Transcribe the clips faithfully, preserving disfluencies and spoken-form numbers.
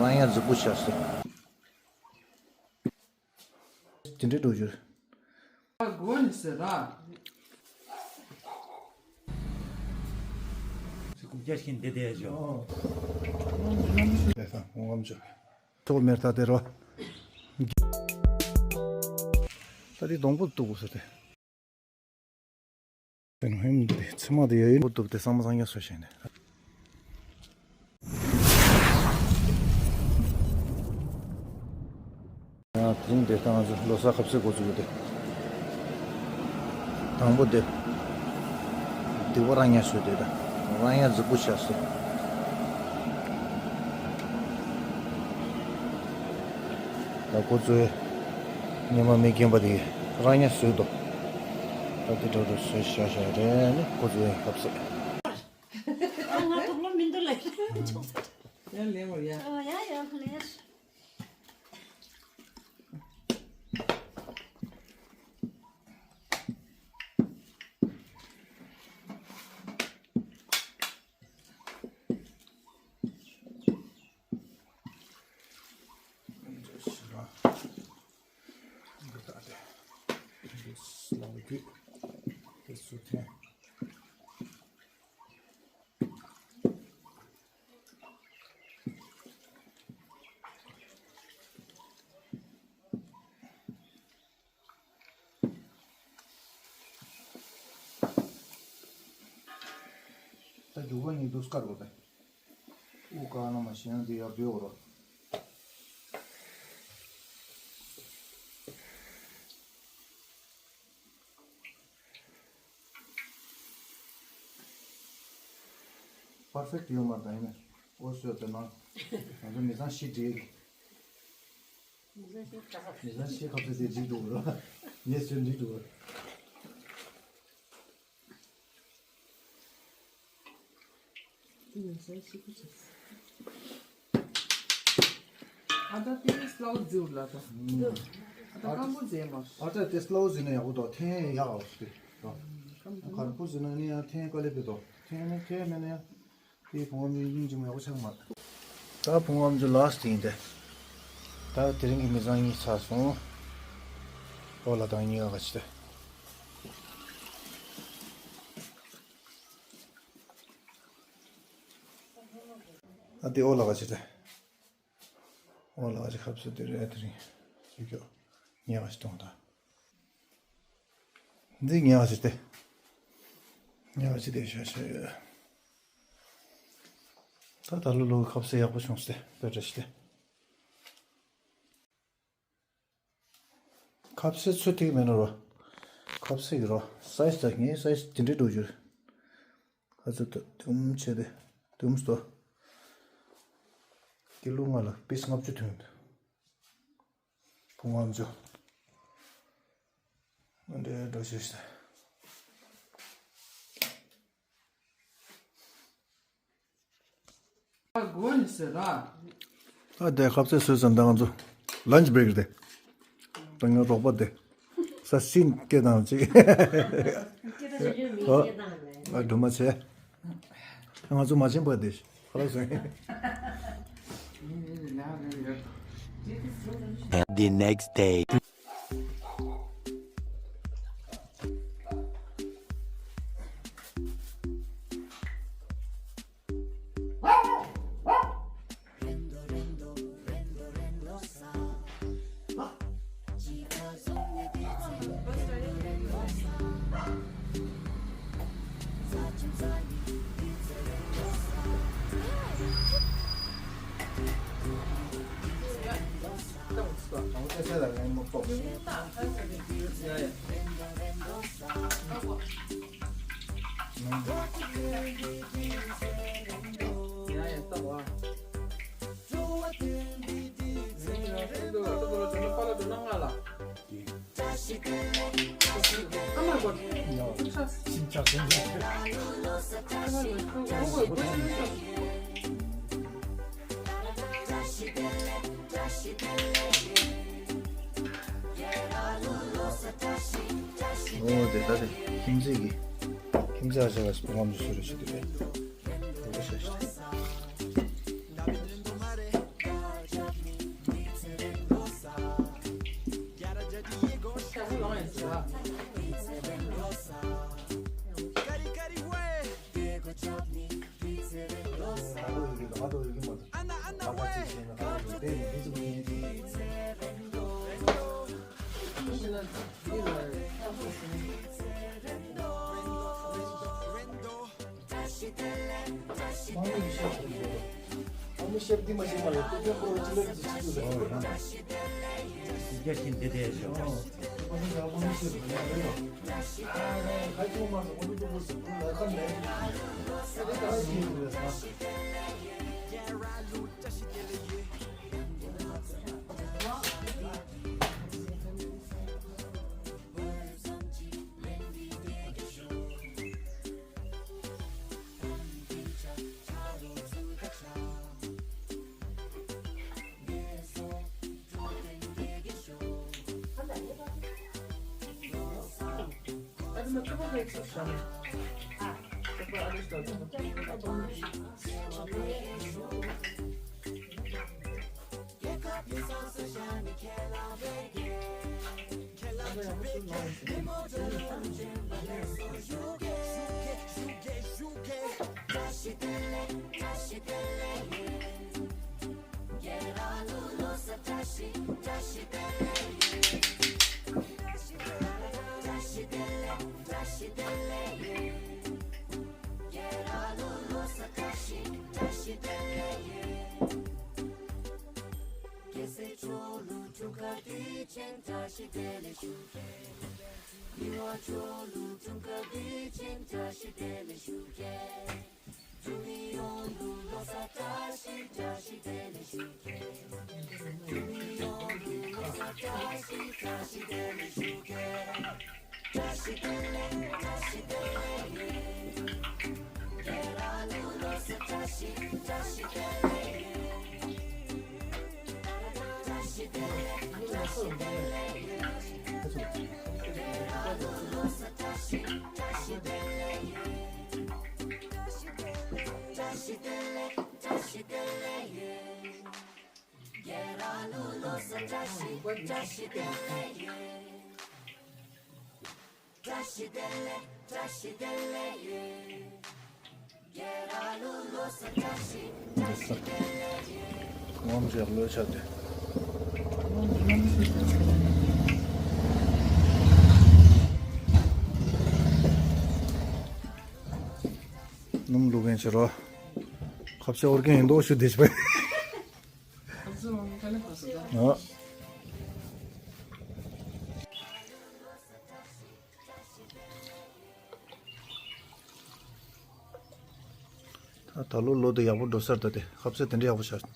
ཨ་ཡ་རྫིག་པོ་བྱས་སོང་། དེ་འདྲའི་འགྲོ་རྒྱུ་རེད། ཨ་དགོས་ནི་ཟེར་ར། ཚིག་རྒྱ་ཞིག་འདི་བསྡད་ཞོག་ལས་ས་ཧོང་ངམ་ཆོག་ཐོག་མེར་ཐག་དེ་རོ། ད་དེ་སྡོང་པོ་གཏུག་དགོས་ཟེར་ཏེ། དེ་ནི་ཧེམ་དེ་ཚི་མ་དེ་ཡ་ཡིན་པོ་གཏུག་དེ་སང་མ་སང་ཉ་སོ་བྱས་ནས། ཡང་དེ་རིང་དེ་ལྟ་ང་ཚོ་ལོ་གསར་ཁ་ཟས་འགོ་བཙུགས་ཏེ། དང་པོ་དེ། སྡིག་པ་རང་ཉ་བཟོས་ཏེ་ད། རང་ཉ་རྫིག་པོ་བྱས་སོ། ད་འགོ་བཙུགས། ཉི་མ་མི་རྒན་པ་དེ་རང་ཉ་བཟོས་འདུག་ད་དེ་འདྲ་འདྲ་བཟོས་བཞག་བཞག་རེད་ནི་འགོ་བཙུགས་ཡིན་ཁ་ཟས། ཨ་ང་དུག་ལོག་མི་འདུག་ལེ། ཡང་ལེན་བར་ཡ། ཨ་ཡ་ཡ་ལེ། ད་རྒྱུག་པ་ནི་དུས་སྐར་རོ་ད། དབུ་དཀར་ན་མ་ཤེས་ན་དེ་ཡར་བེའོ་རོ། པར་ཕེག་ཡོད་མ་རེད་ད་ཡིན་ན། འོ་སོས་དེ་ན། ང་ཚོ་མི་ཚང་ཤི་འགྲིག་མི་ཚང་ཤི་ཁ་ཚ་དེ་འགྲིག་འགྲོ་གི་རེད། ངས་སོས་འགྲིག་འགྲོ་གི་རེད། ཨ་ད་དེ་སླའུ་ཛིའུ་ལ་ད། ཨ་ད་སྐམ་པོ་མཛེས་མ། ཨ་ད་དེ་སླའུ་ཛི་ན་ཡག་པོ་འདུག་ཐན་ཡག་ཨོ་སྟེ། སྐམ་པོ་གར་པོ་ཟི་ན་ནི་ཡང་ཐན་དཀའ་ལས་པའི་འདུག་ཐན་ནི་ཐན་མེད་ན་ཡང་། དེའི་བུ་ངོམ་ཡིན་གཅིག་མ་ཡག་པོ་ཆགས་མ། ད་བུ་ངོམ་ཚོ་ལ་སྟེ་ཡིན་ཏེ། ད་དེ་རིང་གི་མི་ཚང་གཉིས་ཚར་སོང་། ཨོ་ལ་དང་གཉིས་ཀ་ག་ཅི་ཏེ། ཨ་དེ་ཨོ་ལ་ག་ཅི་རེད། ཨོ་ལ་ག་ཅི་ཁབ་སུ་དེ་རེད་དེ་རིང་། སུ་ཀྱོ། ཉེ་བ་ཞིག་གཏོང་དང་། འདི་ཉེ་བ་ཞིག་སྟེ། ཉེ་བ་ཞིག་དེ་ཤ་ཤ་ཡོད། ད་ད་ལོ་ལོ་ཁབ་སེ་ཡག་པོ་བྱུང་སྟེ་དཔེ་བཀྲ་ཤིས་ཏེ། ཁབ་སེ་ཚོད་ཐིག་མེད་ན་རོ། ཁབ་སེ་གི་རོ། སའི་ཛི་ད་ངའི་སའི་ཛི་དེ་འདྲའི་འགྲོ་རྒྱུ། ཁ་ཚོད་ད་དུམ་བྱས་ཏེ། དུམ་སྟོ། ཀི་ལོ་ལྔ་ལ་པིས་ལྔ་བཅུ་ཐོན་འདུག་བུ་ངོམ་ཚོ། འདྲེ་འགྲོ་ཤེས་ཤེས། ཨ་དགོས་ནི་ཟེར་ར། ཨ་དེ་ཁབ་ཚེ་སོས་ཙམ་ད་ང་ཚོ་ལན་ཅི་བྷེ་རེག་དེ། ད་ང་རོགས་པ་དེ། ས་སྲིན་སྐད་དང་ཅིག་ཨ་སྒྲུང་མ་བྱས། ང་ཚོ་མ་བྱིན་པ་དེ་ཁ་ལག་སོང་། The next day. ཨོ་དེ་ད་དེ་ཁྱིམ་མཚེས་ཀྱི་ཁྱིམ་མཚེས་ཨ་ཅག་ག་ཞིག་བུ་ངོམ་ཚོ་སུ་རེད་ཤི་དེ་རེད། རོགས་པ་ཤ་ཤི། ངོམ་རེག་ལོས་ཆགས་ཏེ། སྣུམ་བླུག་མཁན་བྱེད་རོགས། ཁ་ཕྱེ་འོར་མཁན་ཡིན་མདོག་ཞུ་བདེ་ཞིག་པས། ཨ། ད་ད་ལོ་ལོ་དེ་ཡག་པོ་འགྲོ་ས་རེད། ད་དེ་ཁ་ཟས་དེ་འདྲ་ཡག་པོ་ཆགས།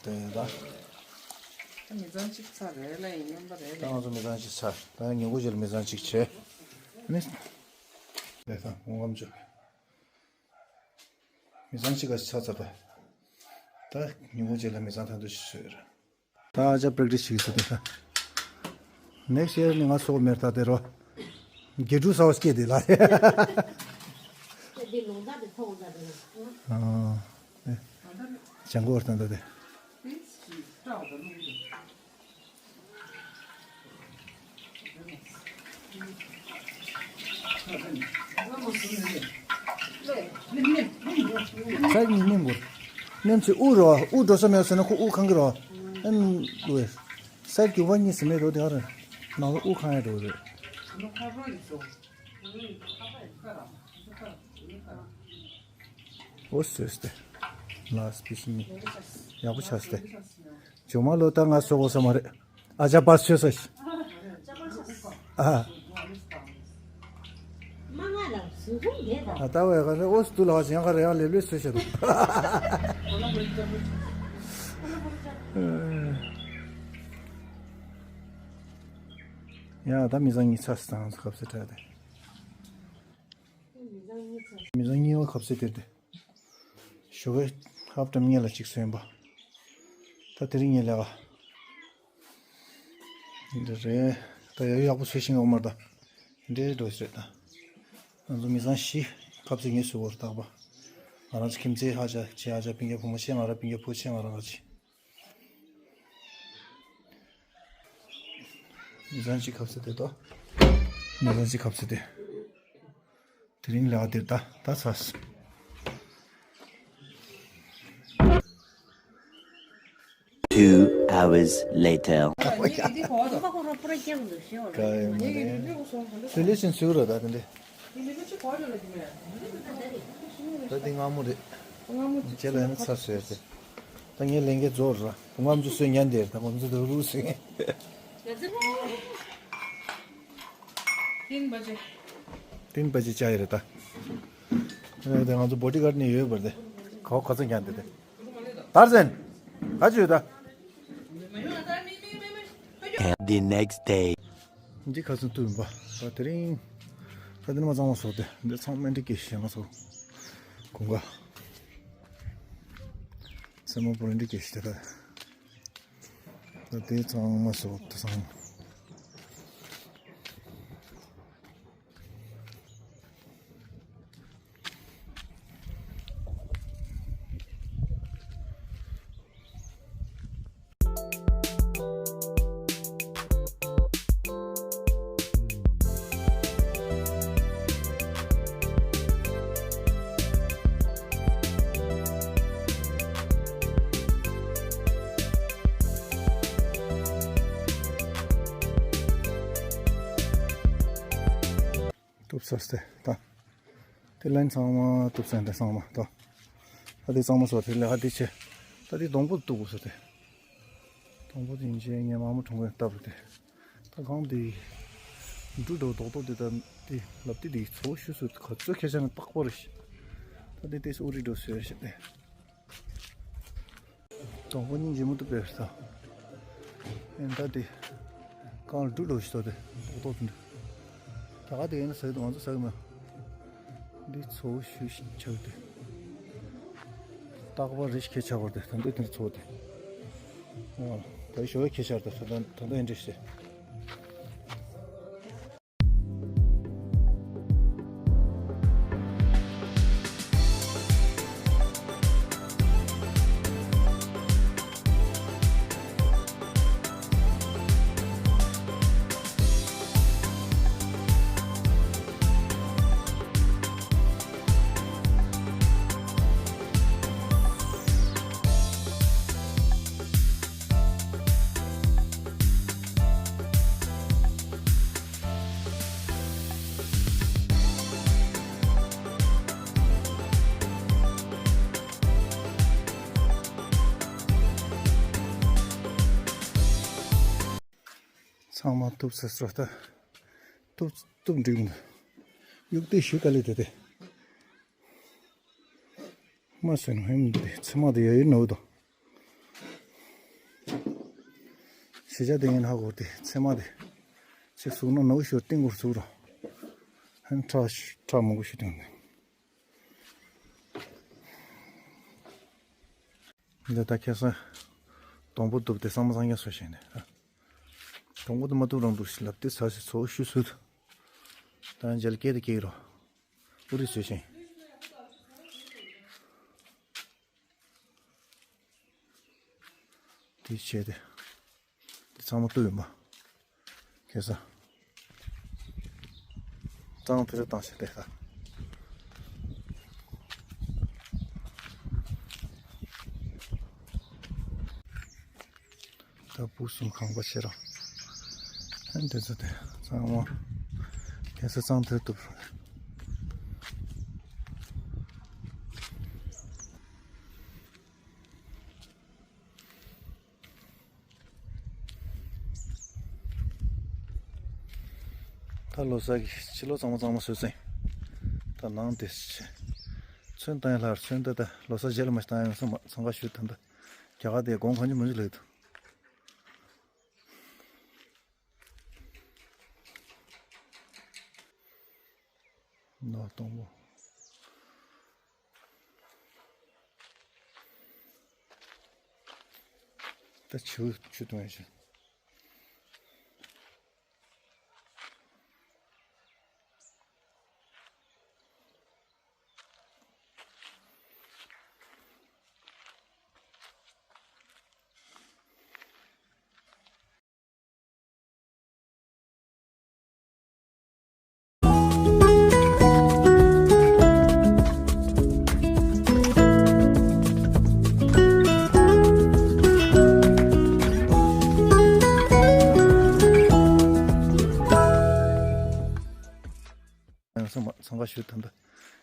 དེ་ད། ད་མི་ཚང་གཅིག་ཚར་རེད་ལ་ཡིན་སྙམ་པ་རེད་ད། ང་ཚོ་མི་ཚང་གཅིག་ཚར། ད་ཉིན་གུང་རྗེས་ལ་མི་ཚང་གཅིག་བྱས། ཨ་ནི། དེ་ད་དངོས་ཁམས་ཆུ། མི་ཚང་གཅིག་ག་ཆ་ཚ་པ། ད་ཉིན་མོ་རྗེས་ལ་མི་ཚང་ཐང་དུ་ཞིག་བཟོས་ར། ད་ཨ་ཅག་པྲེག་ཊིས་བྱེད་ཀྱི་ཟེར་དེ་ད། ནེག་སི་ཡར་ནི་ང་སོག་མེར་ད་དེ་རོ། དགེ་ཕྲུག་ས་བ་སྐྱེས་དེ་ལ། ཨ། ཅང་གོ་བར་ད་ད་དེ། ས་གཉིས་མཉམ་དགོས། མཉམ་ཚེ་དབུགས་རོ། དབུགས་འགྲོ་ས་མེད་ཟེར་ན་ཁོ་དབུགས་ཁང་གི་རོ། ཨན་ལུས། ས་རྒྱུ་བ་གཉིས་ཟེར་མེད་རོ་དེ་ག་རེ། ནང་ལ་དབུགས་ཁང་ཡ་འགྲོ་རེད། ཨོ་སོས་ཏེ། ལ་སྤི་སི་ནི། ཡག་པོ་ཆགས་ཏེ། ཇོ་མ་ལོ་ད་ང་སོ་གོ་ས་མ་རེད། ཨ་ཅག་པར་ཆོས་ས་ཤི། ཨ། ཨ་ད་བས་ག་རེ་ཨོ་སི་དུ་ལ་བ་ཞིང་ག་རེ་ཡང་ལེབ་ལེབ་སོས་ཤ་དང་། ཡ་ད་མི་ཚང་གཉིས་ཚ་སི་དང་ཁབ་སི་ཁྲ་དེ། མི་ཚང་གཉིས་པ་ཁབ་སེ་དེར་དེ། ཞོགས་ཀས་ཧབ་ཏམ་ཉེ་ལ་གཅིག་སོན་པ། ད་དེ་རིང་ཉེ་ལས་ཀ་འདི་རེད། ད་ཡག་ཡག་པོ་སོས་ཤིང་ཡོང་མར་ད། འདྲེ་འགྲོ་ཟེར་ད། ང་ཚོ་མི་ཚང་བཞི་ཁབ་སེ་ངེས་སུ་བོར་བཏགས་པ། ང་རང་ཚོ་ཁྱིམ་མཚེས་ཧ་ཅག་ཆེ་ཧ་ཅག་ཕིང་གའི་བུ་མོ་ཆེ་ང་རང་ཕིང་གའི་བུ་ཆེ་ང་རང་ང་ཆེ། མི་ཚང་གཅིག་ཁབ་སེ་དེ་ད། མི་ཚང་གཅིག་ཁབ་སེ་དེ། དེ་རིང་ལས་ཀ་དེར་ད་ད་ཚར། Two hours later. དེ་ལས་ཕྱིན་ཚུལ་ར་ད་དེ་འདྲས། ད་འདི་སྔ་མོ་རེད། རྗེས་ལ་ཡང་ཚར་བཟོས་ཏེ། ད་ངའི་ལས་འགན་རྫོགས་ར། སྔ་མོ་ཚོ་སོས་ཉན་དེར་ད་ཁོང་ཚོ་ད་རུ་སོས་ཉན། तीन बजे। तीन बजे चाहिए रहता। ང་ཚོ་བོ་ཌི་གཱར་ནས་ཡོད་པར་དེ། ཁོ་ཁོ་ཚོ་ཉན་དེ་དེ། དར་ཟན། ག་ཅི་ཡོད་ད། The next day. འདི་ཁ་སང་བཏུས་པ། ད་དེ་རིང་། ད་དེ་ནི་མ་གཙང་མ་བཟོ་སྟེ། འདི་ཚང་མ་འདི་སྐྱེ་ཤེས་མ་བཟོ། གོང་ག་སེ་མ་པོ་འདི་སྐྱེ་ཤེས་ད། ད་དེ་ཚང་མ་བཟོ་ད་ཚང་མ། གཏུབ་ཚར་སྟེ་ད། དེ་ལན་ཚང་མ་གཏུབ་ཚར་འདི་ཚང་མ་ད། ད་དེ་གཙང་མ་བཟོ་དེ་ལས་ཧ་དེ་ཆེ། ད་དེ་སྡོང་པོ་གཏུབ་དགོས་ཟེར་ཏེ། སྡོང་པོ་དེ་ཡིན་ཆེ་ངས་མ་མོ་གྲོང་ཁྱེར་བཏབ་རེད་དེ། ད་གང་དེ། འབྲུ་འགྲོ་རྡོག་རྡོག་དེ་ད་དེ་ལབ་དེ་དེ་ཚོ་ཤུ་སུ་ག་ཚོད་ཁྱེར་ཆ་ནས་པགས་པ་རེད་ཤི། ད་དེ་དེ་སུ་རི་འགྲོ་ཟེར་ཤི་དེ། སྡོང་པོ་སྙིང་རྗེ་མོ་དུ་བེར་ས། ཨེ་ད་དེ། གང་ལ་འབྲུ་ལོ་ཞིག་ཏོ་དེ། ཏོག་ཏོག་དེ་འདྲ། ད་ག་དེ་ཡིན་ན་ཟ་གི་འདུག་ང་ཚོ་ཟ་གི་མེད། འདི་ཚོ་ཤུ་ཞིག་ཆགས་དེ། རྟག་པར་རེ་ཞིག་ཁྱེད་ཆགས་པར་དེ་ད་འདི་དེ་ཚོ་དེ། ཨོ། ད་ཞོ་ཁྱེད་ཆགས་དེ་ད་ད་ད་འདི་འདྲ་ཞིག་ཚང་མ་གཏུབ་ཚར་སོང་ད། གཏུབ་གཏུབ་འགྲིག་མི་འདུག་གཡུག་དེ་ཞུ་ག་ལེ་དེ་དེ། མ་སོན་ཧེམ་དེ་ཚེ་མ་དེ་ཡ་ཡིན་ནོ་དོ། ཤེས་བྱ་དེ་ངན་ཧ་གོ་སྟེ་ཚེ་མ་དེ་ཅིག་གསུག་ན་ནོ་ཤོར་ཏིང་གུར་གསུག་རོ། ཧན་ཁྲ་ཁྲ་མང་པོ་ཞིག་བཏོན་ནས། འདི་ད་ཁེ་སང་སྡོང་པོ་གཏུབ་སྟེ་སང་མ་སང་ཉ་སོ་བྱས་ནས། སྡོང་པོ་དེ་མ་གཏུབ་རང་འདུག་ལབ་སྟེ་ཚ་ཞིག་ཚོ་ཤུ་སུད། ད་མཇལ་སྐད་དེ་སྐྱེག་རོ། ཨུ་རི་ཚོས་ཤིང་། དེ་བྱས་ཏེ། དེ་ཚང་མ་བཏུབ་ཡོད་མ། ཁེ་ས། གཙང་དེ་རུ་བཏང་ཞིག་དེ་ད། ད་བུ་གསུམ་ཁང་པ་ཕྱེ་རོགས། ཨ་འདི་ཚོ་དེ་གཙང་མ། ཁེ་ས་གཙང་དེ་རུ་བཏུབ་རོགས། ད་ལོ་གསར་གྱི་ཕྱི་ལོགས་གཙང་མ་གཙང་མ་བཟོས་ཚེ། ད་ནང་དེ་ཚོན་བཏང་ཡ་ལྷག་ཚོན་ད་ད་ལོ་གསར་རྗེས་ལ་མ་བཏང་ཡ་སོང་མ་འཚང་ཁ་ཞུ་ད་ད། རྒྱ་གར་དེ་གོང་གང་ཅི་མ་ཅི་ལེགས་འདུག་ནག་སྟོང་པོ། ད་ཆུ་ཆུ་བཏང་ཡ་ཞིག་ང་ཞུ་དང་པོ།